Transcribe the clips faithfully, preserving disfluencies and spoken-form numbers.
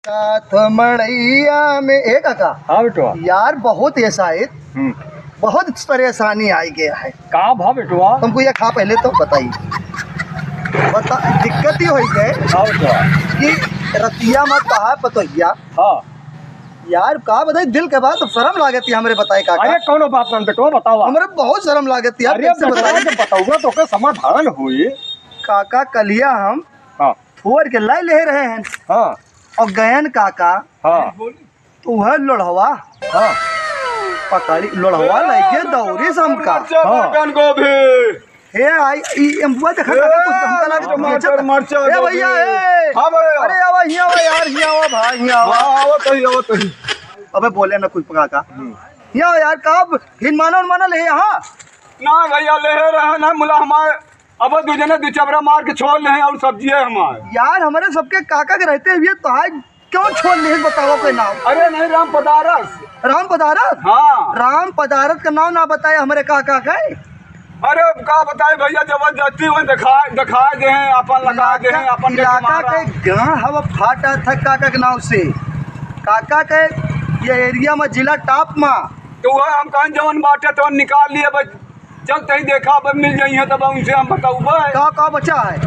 साथ मड़ैया में, ए काका। हाँ बेटवा। यार, बहुत ये शायद, हम्म। बहुत परेशानी आई गया है। का भा बेटवा? तुमको ये खा पहले तो बताइए। बता, दिक्कत ही होई गए हाँ बेटवा। कि रतिया में कहा पतोहिया। हाँ। यार, का बताई, दिल के बात, शर्म लागत है हमरे बताए काका। अरे, कौनो बात ना बेटवा, बतावा। हमरे बहुत शर्म लागत है यार, अरे कैसे बेटवा, बताई? जब बताऊंगा तो ओकर समाधान होई। काका, कलिया हम हाँ। फोर के लाई ले रहे हैं। हाँ। और गयन काका। हाँ। तो वह लोढ़वा। हाँ। पकड़ी लोढ़वा ए, लेके दौड़ी से हमका। मरचा हाँ। बटन गोभी। हे आई, ई अम्बुआ देखा ए, काका, कुछ हमका लागे तो टमाटर, बेचत। मरचा ए गोभी। भैया, ए। हाँ भैया। अरे आवा, हियाँ आवा यार, हियाँ आवा भाई, हियाँ आवा। हाँ, आवत ही, आवत ही। अबे बोले ना कुछ काका। हम्म। हियाँ आवा यार, कब हिनमाना उनमाना ले यहाँ? ना भैया, ले रहे ना मुला हमारे। अब दू जने दू चबरा मार के छोड़ ले हैं और सब्जी है हमारे। यार, हमारे सबके काका के रहते हुए तो आज क्यों छोड़ ले हैं, बतावा कोई नाम। अरे नहीं, राम पदारस। राम पदारथ? हाँ। राम पदारथ का नाम ना बताए हमारे काका के। अरे अब का बताए भैया, जबरदस्ती वो दिखा, दिखा दे हैं, अपन लगा दे हैं, अपन इलाका मारा। के गाँव हवा फाटा था काका के नाम से। काका के ये एरिया में जिला टॉप में। तो वह हम कहें जवन बाटे तो निकाल लिए बस। जब तहीं देखा, अब मिल जाइए, तब उनसे हम बताऊबे। का, का बचा है?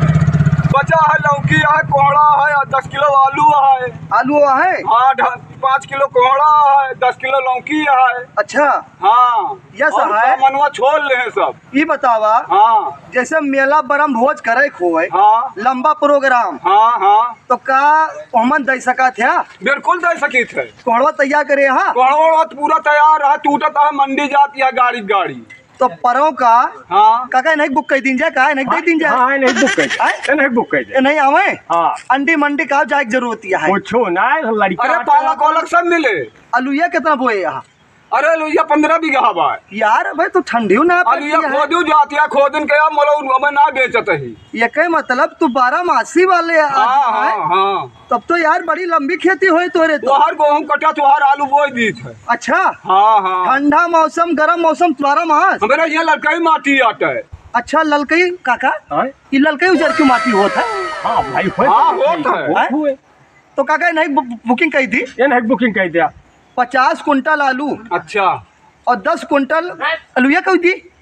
बचा है, लौकी है, कोहड़ा है, और दस किलो आलू है। आलू है? हाँ, ढ-, पाँच किलो कोहड़ा है, दस किलो लौकी है। अच्छा। हाँ। यस और है। सामानवा छोड़ ले हैं सब। ई बतावा, हाँ। जैसे मेला बरम भोज करे खोए, हाँ। लंबा प्रोग्राम। हाँ, हाँ। तो का ओमन दे सकत है? बिल्कुल दे सकित है। कोहड़वा तैयार करे, हाँ? कोहड़वा तो पूरा तैयार है, टूटत है, मंडी जाती है गाड़ी गाड़ी। तो परौं का हाँ। काका, इन्हें बुक कर दीन जाए, का इन्हें दे दीन जाए? हाँ, इन्हें बुक कर दे। हैं? इन्हें बुक कर दे। इन्हें आवे? हाँ। अंडी मंडी का जाए के जरूरत है। पूछो ना, लड़का अरे, आके पालक वालक सब मिले। अलुइया कितना बोए यहाँ? अरे, अलुइया पन्द्रह बीघा बा। यार, भाई, तो ठंडियो ना पड़ती अलुइया है। खोदू जाती है, खोदन के अब मोला अब ना बेचत ही। ये कई मतलब, तू बारह मासी वाले हाँ, आदमी है। हाँ, हाँ। तब तो यार बड़ी लंबी खेती होई तोरे तो। तोहार गेहूं कटा, तोहार आलू बोई दीत है। अच्छा। हाँ, हाँ। ठंडा मौसम, गरम मौसम, बारह मास। हमरे यहाँ ललकई माटी आटा है। अच्छा, ललकई काका? हाँ? ई ललकई उजर की माटी होत है? हाँ भाई, होत हाँ, है। होत है। होत हुए। तो काका, इन्हें बु-, बुकिंग कई दी? इन्हें बुकिंग कई दिया। पचास कुंटल आलू। अच्छा। और दस कुंटल अलुइया कई दी?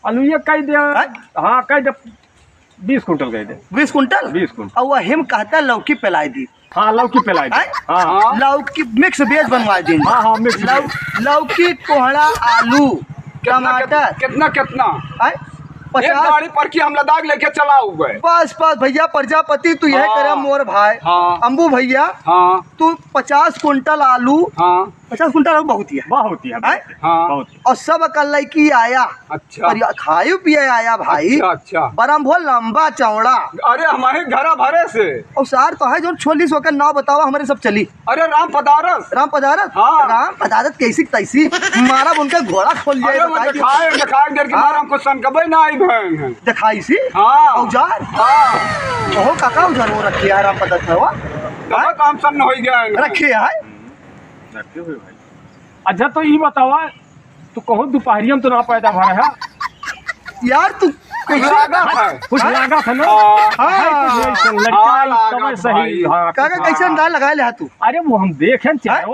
अलुइया कई दे। हैं? हाँ, कई दे। बीस कुंटल कई दे। बीस कुंटल? बीस कुंटल। और वही में कहता लौकी पेलाई दी। हाँ, लौकी पेलाई दी। हैं? हाँ। हाँ। लौकी मिक्स वेज बनवा दी। हाँ, हाँ, मिक्स लौ-, वेज। लौकी, कोहड़ा, आलू, कितना, टमाटर। कितना, कितना? हैं? एक पचास। गाड़ी पर की हम लद्दाख लेके चला हुआ है। बस, बस भैया, प्रजापति तू यह हाँ। करे मोर भाई। हाँ। अम्बू भैया, हाँ। तू पचास कुंटल आलू, हाँ। पचास कुंटल आलू बहुत ही है। बहुत ही है, हैं? बहुत ही है, हाँ। बहुत ही। और सब का लड़की आया। अच्छा। और या-, खाए पिए आया भाई। अच्छा, अच्छा। बरम भो लंबा चौड़ा। अरे, हमारे घरा भरे से। और सार तो है जो छोली सो के नाव बतावा, हमारे सब चली। अरे, राम पदारस। राम पदारस? हाँ। राम पदारस कैसी तैसी। मारा उनका घोड़ा खोल लिया, अरे, वो बताइए। दिखाए, दिखाए देर के हाँ। मारा हमको सनकबे ना आई बहन है। दिखाई सी? हाँ। औजार? हाँ। ओहो, काका औजार वो रखी है राम पदारस में, वो? तब काम सन हो गया है। रखी है? रखे हुए भाई। अच्छा, तो ई बतावा, तू कहूँ दोपहरिया में तो ना पैदा भा रहा? यार, तू कुछ कैसे लागा है। कुछ हाँ। लागा था ना? हाँ। है कुछ ऐसा लड़का हाँ, है, लागा तबे सही। भाई। हाँ, काका, हाँ। कैसे अंदाज लगा ले तू? अरे, वो हम देखें, हैं? चाहे